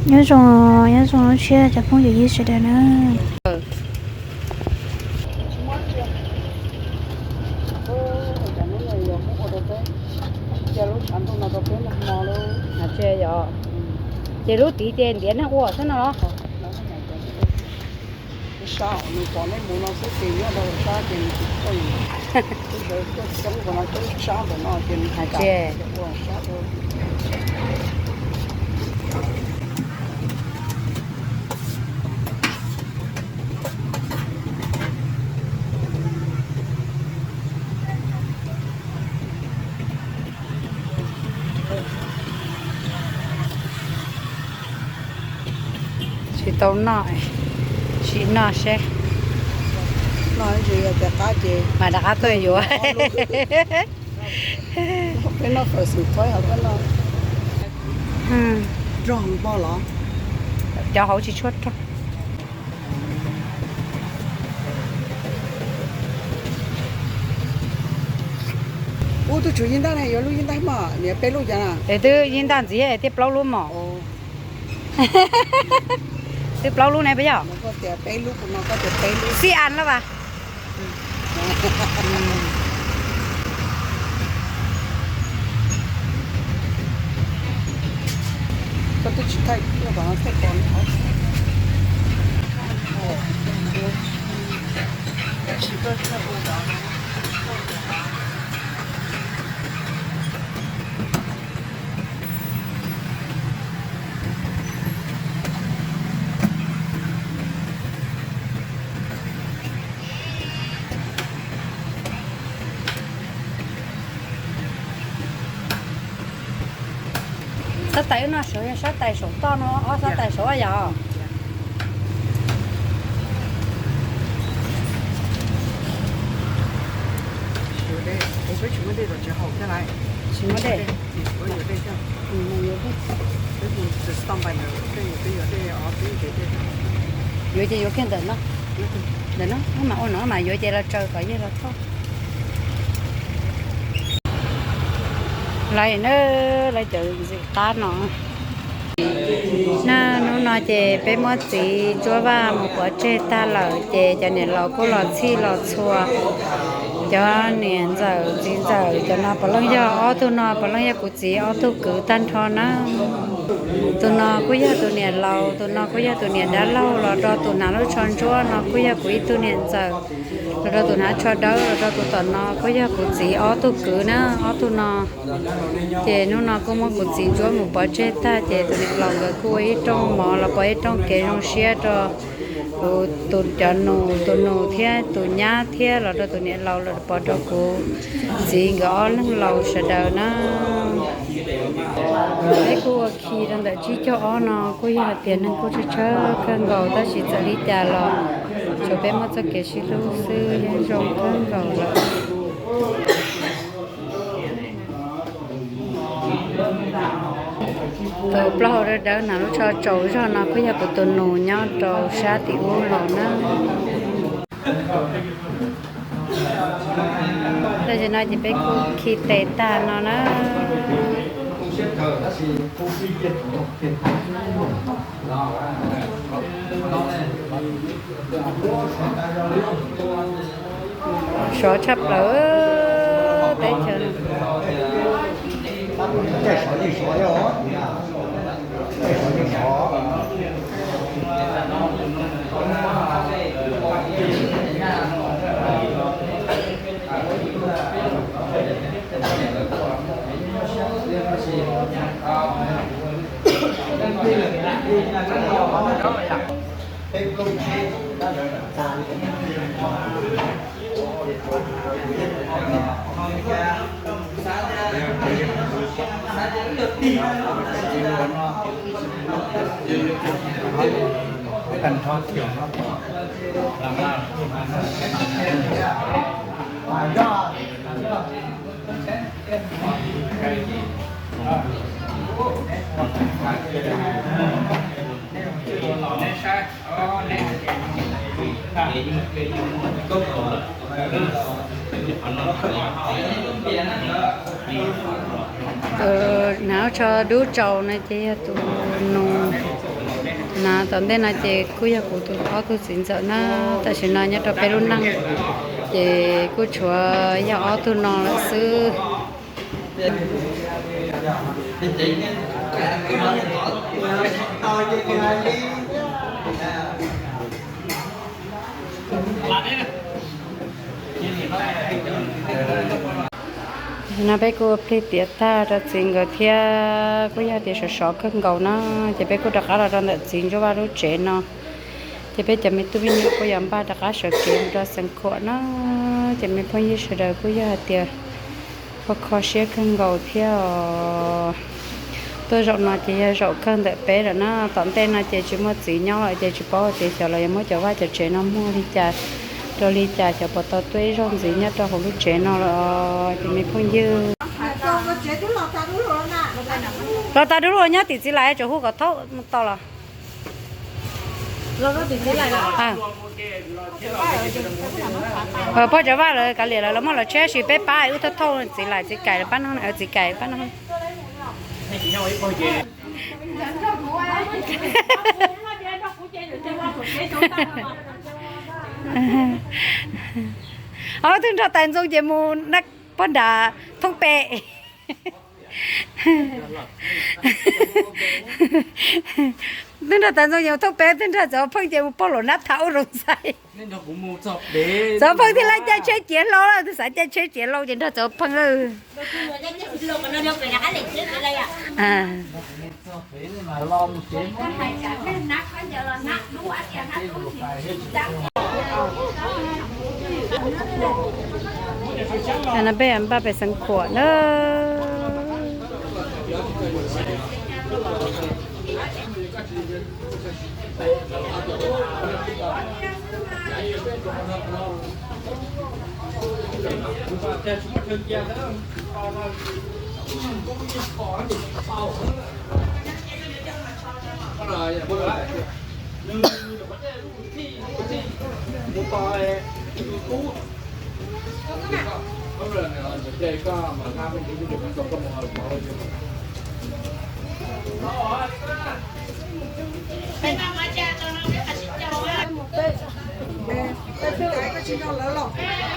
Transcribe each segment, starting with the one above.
Nyob zoo, nyob zoo lub sij hawm cov phooj ywg sawv daws na. Ces lub tid ces ntiav neeg ua xwb no los? Sab nws pom nej mus no xwb ces nyob rau sab ces nws tsis tuaj, sab ntawm no ces nws tsis kam ua sab. Tsis tau noj, sim noj seb. Noj ib ntsis yog tias qab ces mam rov qab tuaj yuav. Peb noj fawm xwm txhob yog peb noj. Rog npog los? Cov hauv tsis tshua rog. Ub, twb tshuav yib ntaj ne, yuav lub yib ntaj mog, niam peb lub cas na? Es twb yib ntaj ntxiv es thiaj plaub lub mog. Twb plaub lub ne puas yog? Xij an lawm vas. Xab tais wb noj saud yog xab tais saum toj no, ob xab tais saud yog. Tsis muaj dej. Yuav ces yuav kiag ntawm no. Ntawm no mas ua no mas yuav ces los tsaws kom yog los txog. Lawv na, lawv cov ntxim qab no. Na, hnub no ces peb muab txiv Ntsuab Vaj mus pov tseg tag lawm ces cov niam laus kuj los txhij los txhua. Cov niam ntxawm txiv ntxawm cov no puav leej yog, ob tug no puav leej yog kuv txiv ob tug kwv tag nrho na. Tus no kuj yog tus niam laus, tus no kuj yog tus niam dab laug los rau tus hnav lub tsho ntsuab no kuj yog kuv ib tug niam ntxawm, los rau tus hnav tsho dawb los rau tus tom no kuj yog kuv txiv ob tug kwv na, ob tug no. Ces hnub no kuj muab kuv txiv Ntsuab mus pov tseg tag ces tus niam laus nkawd kuj ua ib rooj mov los pov ib rooj kev zoo siab rau kuv tus cov nus, tus nus thiab tus nyab thiab los rau tus niam laus los pov rau kuv txiv nkawd ob leeg laus sawv daws na. Peb kuj ua khi rau ntawm tsib caug ob no kuj yog hais tias neeg kuj tsawg tsawg kawg nkaus tab sis txawm li cas los tsuas peb muaj txoj kev sib hlub xwb yeej zoo kawg nkaus lawm. Tus plaub hau dawb dawb hnav lub tsho tsaus zog no kuj yog kuv tus nus nyob rau sab tim ub los na. Tam sim no ces peb kuj khi tes tag no na. Sov tshaj plaws teb chaws no. Hnav tsho dub tsaus no ces yog tus nus. Hnav tom ntej no ces kuj yog kuv tus ob tug txiv ntxawm na. Tam sim no nyob rau peb lub neej ces kuj tshuav yog ob tug no lawm xwb. No peb kuj ua plig tiav tag rau txiv nkawd thiab kuj yog tias sov sov kawg nkaus na, ces peb kuj rov qab los rau ntawm txiv Ntsuab Vaj lub tsev no. Ces peb cov me tub me nyuam kuj yuav npaj rov qab sawv kev mus rau Xeev Khuam na. Ces me phooj ywg sawv daws kuj yog hais tias kho kho siab kawg nkaus thiab os. Tuaj zaum no ces yog zaum kawg ntawm peb lawm na, tom ntej no ces tsis muaj txiv nyob lawm ces tsis paub tias xyov lawv yuav muab cov vaj cov tsev no muag li cas rau li cas, xyov puas tau tuaj ib zaug ntxiv nyob rau hauv lub tsev no lawm os ces me phooj ywg. Los tau dub lug nyob tim txiv lais, tsuas hu kom thaub mus tos los. Pog cov vaj lawv kav liam lawv, lawv muab lawv tshiab, tab sis peb pab wb thauj thauj txiv lais txiv kais pab no, txiv kais pab no. Ob tug nrog tais ntxoo ces mus na, pog nram thoob pem. Twb nrog tais ntxoo ces mus thoob pem, twb nrog txawv pheej ces mus pog laum nab tham ua zoo ntxhais. Txawv pheej thiaj li caij tsheb ciav hlau, twb xav caij tsheb ciav hlau ces nrog txawv pheej lawm. No peb npaj pem Xeev Khuam na.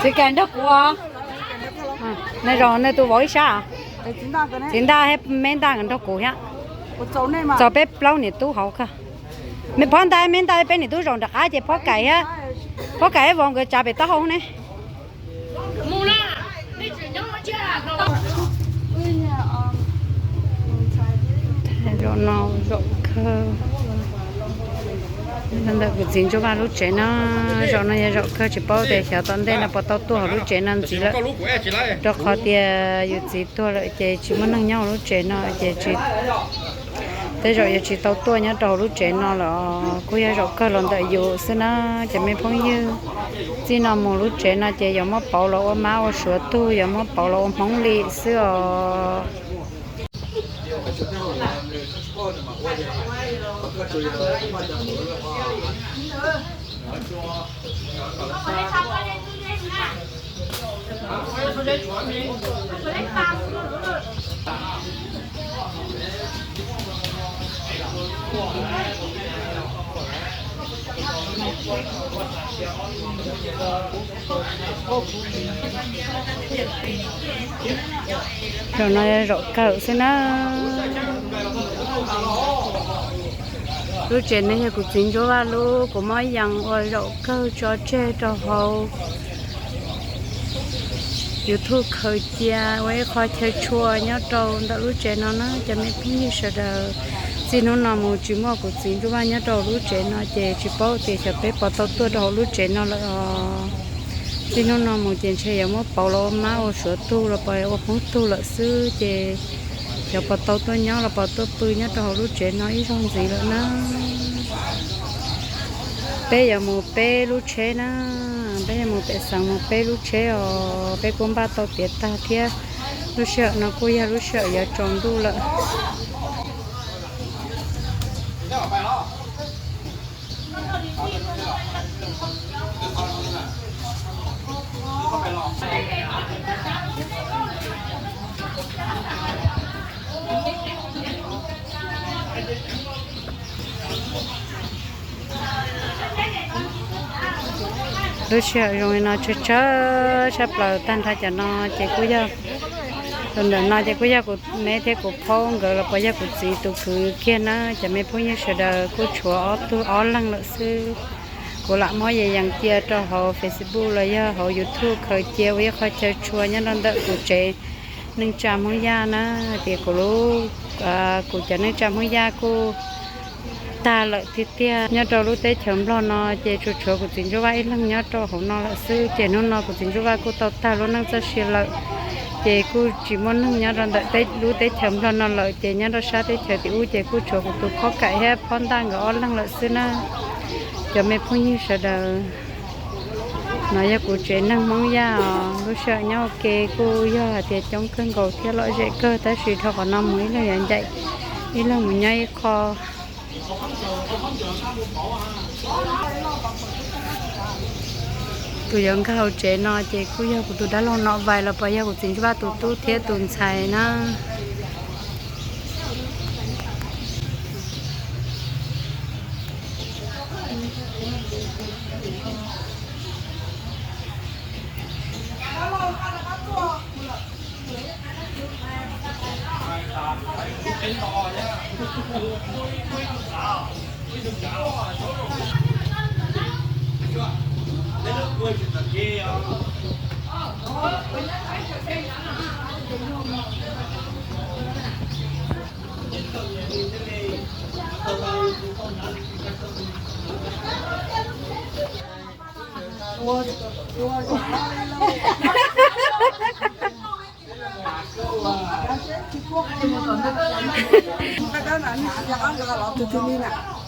Txiv Kais nrog kuv os. Nej zaum nej tus vauv ib sab. Txiv Ntaj thiab Me Ntaj nkawd nrog kuv thiab. Txog peb plaub niam tub hauv kawg. Me Phob Ntaj, Me Ntaj peb niam tub zaum nram qab ces Phob Kais thiab, Phob Kais thiab vauv nkawd tsav pem taub hau ne. Zaum no zaum kawg. Ntawm kuv txiv Ntsuab Vaj lub tsev no, zaum no yog zaum kawg, tsis paub tias xyov tom ntej no puas tau tuaj hauv lub tsev no ntxiv lawm, rau qhov tias yus txiv tuag lawm ces tsis muaj neeg nyob hauv lub tsev no ces tsis, tej zaum yuav tsis tau tuaj nyob rau hauv lub tsev no lawm. Kuj yog zaum kawg los ntawm yus xwb na, cov me phooj ywg. Txij no mus lub tsev no ces yuav muab pauv los ua mab ua suav tug, yuav muab pauv los ua Hmoob li xwb os. Zaum no zaum kawg xwb na. Lub tsev no yog kuv txiv Ntsuab Vaj lub, kuv muab yees ua zaum kawg tso tseg rau hauv YouTube khaws cia ua ib qho chaw tshua nyob rau ntawm lub tsev no na cov me phooj ywg sawv daws. Txij hnub no mus tsis muaj kuv txiv Ntsuab Vaj nyob rau lub tsev no ces tsis paub tias xyov peb puas tau tuaj rau hauv lub tsev no lawm os. Txij hnub no mus ces ntshe yuav muab pauv los ua mab ua suav tug los puas ua phooj tug lawm xwb ces xyov puas tau tuaj nyob los puas tuaj pw nyob rau hauv lub tsev no ib zaug ntxiv lawm na. Peb yuav mus peb lub tsheb na, peb yuav mus pem xeev mus peb lub tsheb os, peb kuj npaj tau tiav tag thiab. Lub sij hawm no kuj yog lub sij hawm yuav tsaus ntuj lawm. Lub sij hawm zoo li no tsawg tsawg tshaj plaws tag nrho cov no ces kuj yog, tus ntawm no ces kuj yog kuv me thiab kuv phaub nkawd los puas yog kuv txiv tus kwv kiag na. Cov me phooj ywg sawv daws kuj tshuav ob tug ob leeg lawm xwb. Kuv lam muab yees yees cia rau hauv Facebook los yog hauv YouTube khaws cia ua ib qho chaw tshua nyob rau ntawm kuv tsev neej tsa Hmoob Yaj na, tias kuv lub, kuv cov neej tsa Hmoob Yaj kuj tag lawm tiag tiag. Nyob rau lub teb chaws Nplog no ces tsuas tshuav kuv txiv Ntsuab Vaj ib leeg nyob rau hauv no lawm xwb. Ces hnub no kuv txiv Ntsuab Vaj kuj tau tag lub neej txoj sia lawm, ces kuj tsis muaj neeg nyob rau ntawm lub teb chaws Nplog no lawm. Ces nyob rau sab teb chaws tim ub ces kuj tshuav kuv tus phob kaim thiab phob ntaj nkawd ob leeg lawm xwb na. Cov me phooj ywg sawv daws, no yog kuv tsev neeg Hmoob Yaj os. Lub sij hawm nyob ua ke kuj yog hais tias coob kawg nkaus thiab lom zem kawg, tab sis dhau qhov no mus ib leeg yuav ncaim ib leeg mus nyob ib qho. Tus yuav nkag hauv tsev no ces kuj yog kuv tus dab laug Nom Vais los puas yog kuv txiv Ntsuab Vaj tus tub thiab tus ntxhais na.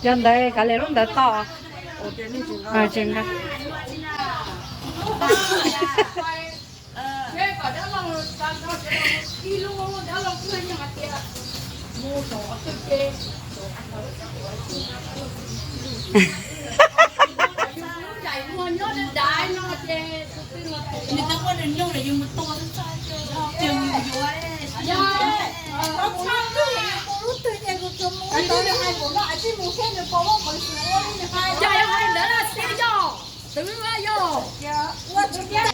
Yog ntawd kav liam lub ntawd tod. Tsis nkag.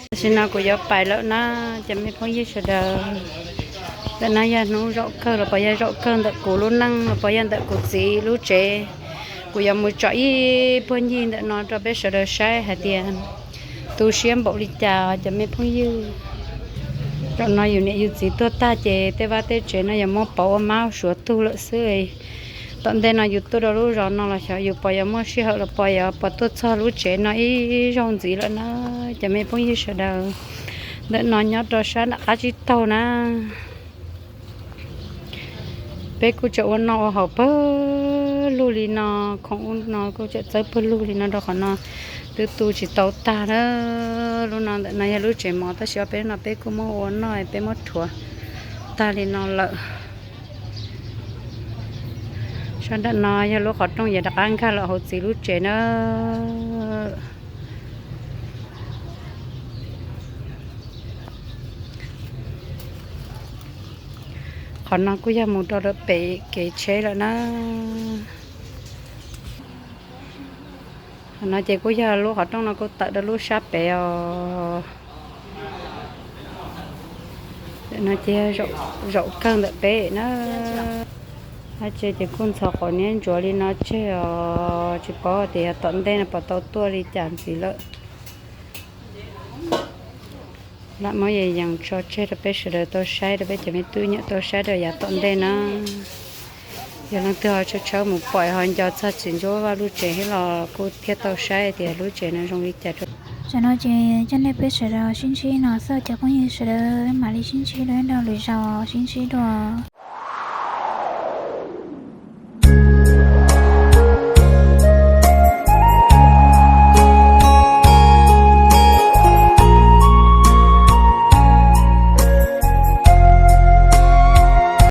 Tam sim no kuv yuav pais lawm na, cov me phooj ywg sawv daws. Ntawm no yog hnub zaum kawg los puas yog zaum kawg ntawm kuv lub neej los puas yog ntawm kuv txiv lub tsev. Kuv yuav mus tsom ib puag ncig ntawm no rau peb sawv daws saib hais tias tu siab npaum li cas cov me phooj ywg. Zaum no yus niam yus txiv tuag tag ces tej vaj tej tsev no yuav muab pauv ua mab suav tug lawm xwb. Tom ntej no yus tuaj rau lub zos no los xyov yus puas yuav muaj sij hawm los puas yuav puas tuaj txog lub tsev no ib zaug ntxiv lawm na, cov me phooj ywg sawv daws. Ntawm no nyob rau sab nram qab tsib taug na. Peb kuj tseem ua noj ua haus pawg lug li no, khoom ub no kuj tseem txawb pawg lug li no rau qhov no twb tu tsis tau tag na. Lub no ntawm no yog lub tsev mov tab sis ob peb no peb kuj muab ua noj peb muab rhuav tag li no lawm. Sab nram no yog lub qhov rooj yuav rov qab nkag los hauv txiv lub tsev na. Qhov no kuj yog mus rau lawm pem kev tsheb lawm na. Qhov no ces kuj yog lub qhov rooj no kuj tawm rau lub sab pem os. No ces zaum kawg ntawm peb na. Dab tsi ces kuj ntxhov qhov niab ntsuav li no tseg os, tsis paub tias yav tom ntej no puas tau tuaj li cas ntxiv lawm. Lam muab yees yees tso tseg rau peb sawv daws tau saib, rau peb cov me tub me nyuam tau saib rau yav tom ntej na. Yog leej twg ho tshawb tshawb mus pom ho nco txog txiv Ntsuab Vaj lub tsev thiab los kuj thiaj tau saib tias lub tsev no zoo li cas rau. Tam no ces coj nej peb sawv daws sib ntsib no xwb cov phooj ywg sawv daws, mam li sib ntsib dua ib nrog lwm zaus sib ntsib dua.